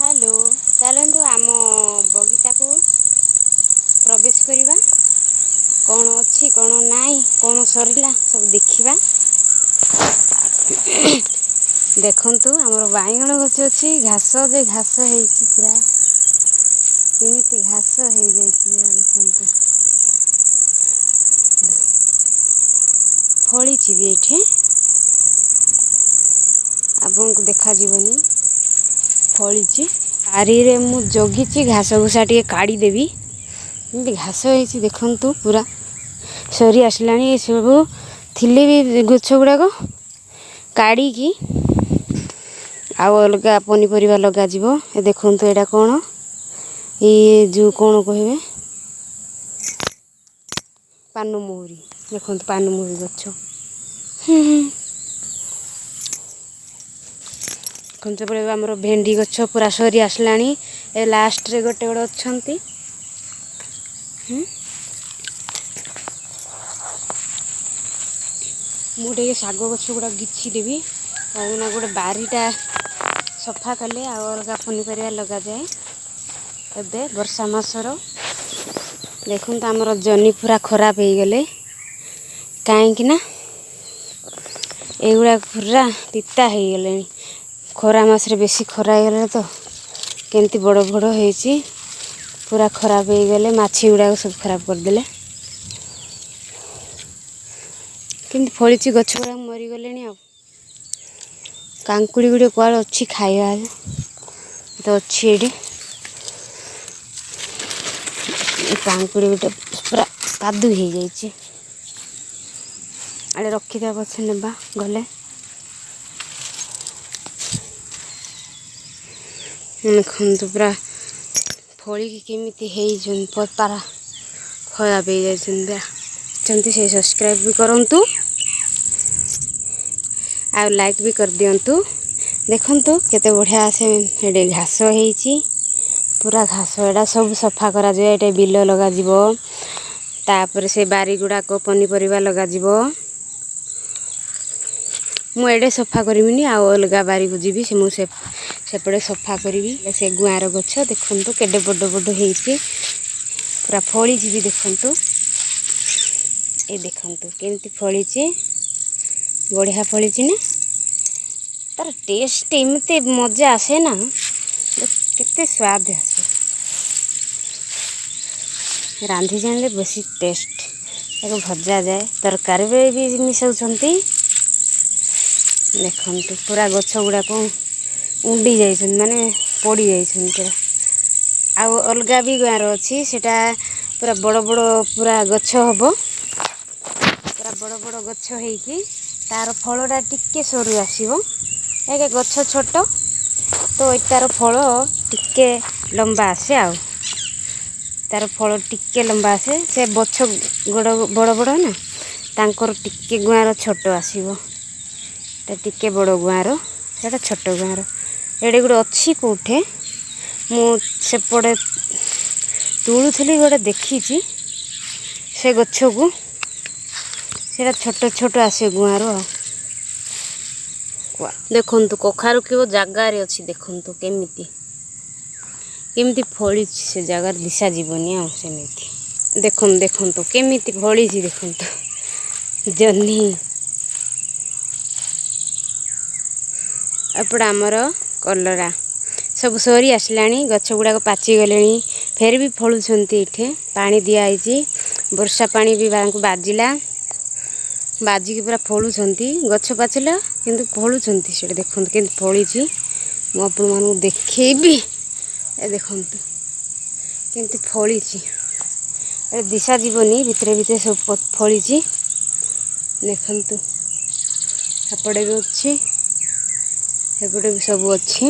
Hello, ଚାଲନ୍ତୁ ଆମ ବଗିଚାକୁ ପ୍ରବେଶ କରିବା। କ'ଣ ଅଛି, କ'ଣ ନାହିଁ, କ'ଣ ସରିଲା, ସବୁ ଦେଖିବା। ଦେଖନ୍ତୁ, ଆମର ବାଇଗଣ ଗଛ ଅଛି। ଘାସ ଯେ ଘାସ ହେଇଛି, ପୁରା କେମିତି ଘାସ ହେଇଯାଇଛି ପୁରା ଦେଖନ୍ତୁ। ଫଳିଛି ବି ଏଇଠି, ଆପଣଙ୍କୁ ଦେଖାଯିବନି, ଫଳିଛି। ବାରିରେ ମୁଁ ଜଗିଛି, ଘାସ ଘୁସା ଟିକେ କାଢ଼ିଦେବି। ଏମିତି ଘାସ ହେଇଛି ଦେଖନ୍ତୁ, ପୁରା ସରି ଆସିଲାଣି। ଏସବୁ ଥିଲେ ବି ଗଛ ଗୁଡ଼ାକ କାଢ଼ିକି ଆଉ ଅଲଗା ପନିପରିବା ଲଗାଯିବ। ଏ ଦେଖନ୍ତୁ, ଏଇଟା କ'ଣ? ଇଏ ଯେଉଁ କ'ଣ କହିବେ, ପାନମହୁରି। ଦେଖନ୍ତୁ ପାନମହୁରି ଗଛ। ଦେଖନ୍ତୁ, ଏପଟେ ଆମର ଭେଣ୍ଡି ଗଛ ପୁରା ସରି ଆସିଲାଣି। ଏ ଲାଷ୍ଟରେ ଗୋଟେ ଗୋଟେ ଅଛନ୍ତି। ମୁଁ ଟିକେ ଶାଗ ଗଛ ଗୁଡ଼ାକ ଗିଛି ଦେବି, କାହିଁକିନା ଗୋଟେ ବାରିଟା ସଫା କଲେ ଆଉ ଅଲଗା ପନିପରିବା ଲଗାଯାଏ। ଏବେ ବର୍ଷା ମାସର ଦେଖନ୍ତୁ, ଆମର ଜହ୍ନି ପୁରା ଖରାପ ହେଇଗଲେ, କାହିଁକି ନା ଏଗୁଡ଼ାକ ପୁରା ପିତା ହେଇଗଲେଣି। ଖରା ମାସରେ ବେଶୀ ଖରା ହେଇଗଲା ତ କେମିତି ବଡ଼ ବଡ଼ ହେଇଛି, ପୁରା ଖରାପ ହେଇଗଲେ। ମାଛି ଗୁଡ଼ାକ ସବୁ ଖରାପ କରିଦେଲେ। କେମିତି ଫଳିଛି, ଗଛ ଗୁଡ଼ାକ ମରିଗଲେଣି। ଆଉ କାଙ୍କୁଡ଼ି ଗୁଡ଼ିକ କୁଆଡ଼େ ଅଛି ଖାଇବା ତ ଅଛି ଏଇଠି। କାଙ୍କୁଡ଼ି ଗୋଟେ ପୁରା କାଦୁ ହେଇଯାଇଛି। ଆଡ଼େ ରଖିଦେବା, ପଛେ ନେବା ଗଲେ। ଦେଖନ୍ତୁ, ପୁରା ଫଳିକି କେମିତି ହେଇଛନ୍ତି, ପାରା ଖରାପ ହେଇଯାଇଛନ୍ତି ପୁରା। ଅଛନ୍ତି ସେ ସବସ୍କ୍ରାଇବ୍ ବି କରନ୍ତୁ ଆଉ ଲାଇକ୍ ବି କରିଦିଅନ୍ତୁ। ଦେଖନ୍ତୁ କେତେ ବଢ଼ିଆ ସେ ଏଠି ଘାସ ହେଇଛି, ପୁରା ଘାସ। ଏଇଟା ସବୁ ସଫା କରାଯିବ। ଏଇଟା ବିଲ ଲଗାଯିବ, ତାପରେ ସେ ବାରି ଗୁଡ଼ାକ ପନିପରିବା ଲଗାଯିବ। ମୁଁ ଏଇଟା ସଫା କରିବିନି, ଆଉ ଅଲଗା ବାରିକୁ ଯିବି, ସେ ମୁଁ ସେ ସେପଟେ ସଫା କରିବି। ସେ ଗୁଆଁର ଗଛ ଦେଖନ୍ତୁ କେଡ଼େ ବଡ଼ ବଡ଼ ହେଇଛି, ପୁରା ଫଳିଛି ବି। ଦେଖନ୍ତୁ, ଏ ଦେଖନ୍ତୁ କେମିତି ଫଳିଛି, ବଢ଼ିଆ ଫଳିଛି ନା? ତାର ଟେଷ୍ଟ ଏମିତି ମଜା ଆସେ ନା, କେତେ ସ୍ୱାଦ ଆସେ। ରାନ୍ଧି ଜାଣିଲେ ବେଶୀ ଟେଷ୍ଟ। ତାକୁ ଭଜା ଯାଏ, ତରକାରୀରେ ବି ମିଶାଉଛନ୍ତି। ଦେଖନ୍ତୁ, ପୁରା ଗଛ ଗୁଡ଼ାକ ଉଣ୍ଡି ଯାଇଛନ୍ତି, ମାନେ ପଡ଼ି ଯାଇଛନ୍ତି ପୁରା। ଆଉ ଅଲଗା ବି ଗାଁର ଅଛି, ସେଇଟା ପୁରା ବଡ଼ ବଡ଼ ପୁରା ଗଛ ହେବ, ପୁରା ବଡ଼ ବଡ଼ ଗଛ ହେଇକି ତାର ଫଳଟା ଟିକେ ସରୁ ଆସିବ। ଏକ ଗଛ ଛୋଟ ତ, ତାର ଫଳ ଟିକେ ଲମ୍ବା ଆସେ, ଆଉ ତାର ଫଳ ଟିକେ ଲମ୍ବା ଆସେ। ସେ ଗଛ ବଡ଼ ବଡ଼ ବଡ଼ ନା, ତାଙ୍କର ଟିକେ ଗୁଆଁର ଛୋଟ ଆସିବ। ଏଟା ଟିକେ ବଡ଼ ଗୁଆଁର, ସେଇଟା ଛୋଟ ଗୁଆଁର। ଏଇଠି ଗୋଟେ ଅଛି କେଉଁଠି, ମୁଁ ସେପଟେ ତୋଳୁଥିଲି, ଗୋଟେ ଦେଖିଛି ସେ ଗଛକୁ, ସେଇଟା ଛୋଟ ଛୋଟ ଆସେ ଗୁଆଁର। ଆଉ ଦେଖନ୍ତୁ କଖାରୁ କେଉଁ ଜାଗାରେ ଅଛି, ଦେଖନ୍ତୁ କେମିତି କେମିତି ଫଳିଛି, ସେ ଜାଗାରେ ଦିଶା ଯିବନି ଆଉ ସେମିତି। ଦେଖନ୍ତୁ, ଦେଖନ୍ତୁ କେମିତି ଫଳିଛି, ଦେଖନ୍ତୁ ଜହ୍ନି। ଏପଟେ ଆମର କଲରା ସବୁ ସରି ଆସିଲାଣି, ଗଛ ଗୁଡ଼ାକ ପାଚିଗଲେଣି, ଫେର ବି ଫଳୁଛନ୍ତି। ଏଇଠି ପାଣି ଦିଆହେଇଛି, ବର୍ଷା ପାଣି ବି ତାଙ୍କୁ ବାଜିଲା, ବାଜିକି ପୁରା ଫଳୁଛନ୍ତି। ଗଛ ପାଚିଲା କିନ୍ତୁ ଫଳୁଛନ୍ତି। ସେଇଟା ଦେଖନ୍ତୁ କେମିତି ଫଳିଛି, ମୁଁ ଆପଣମାନଙ୍କୁ ଦେଖେଇବି। ଏ ଦେଖନ୍ତୁ କେମିତି ଫଳିଛି, ଏ ଦିଶା ଯିବନି, ଭିତରେ ଭିତରେ ସବୁ ଫଳିଛି। ଦେଖନ୍ତୁ, ଏପଟେ ବି ଅଛି, ସେପଟେ ବି ସବୁ ଅଛି।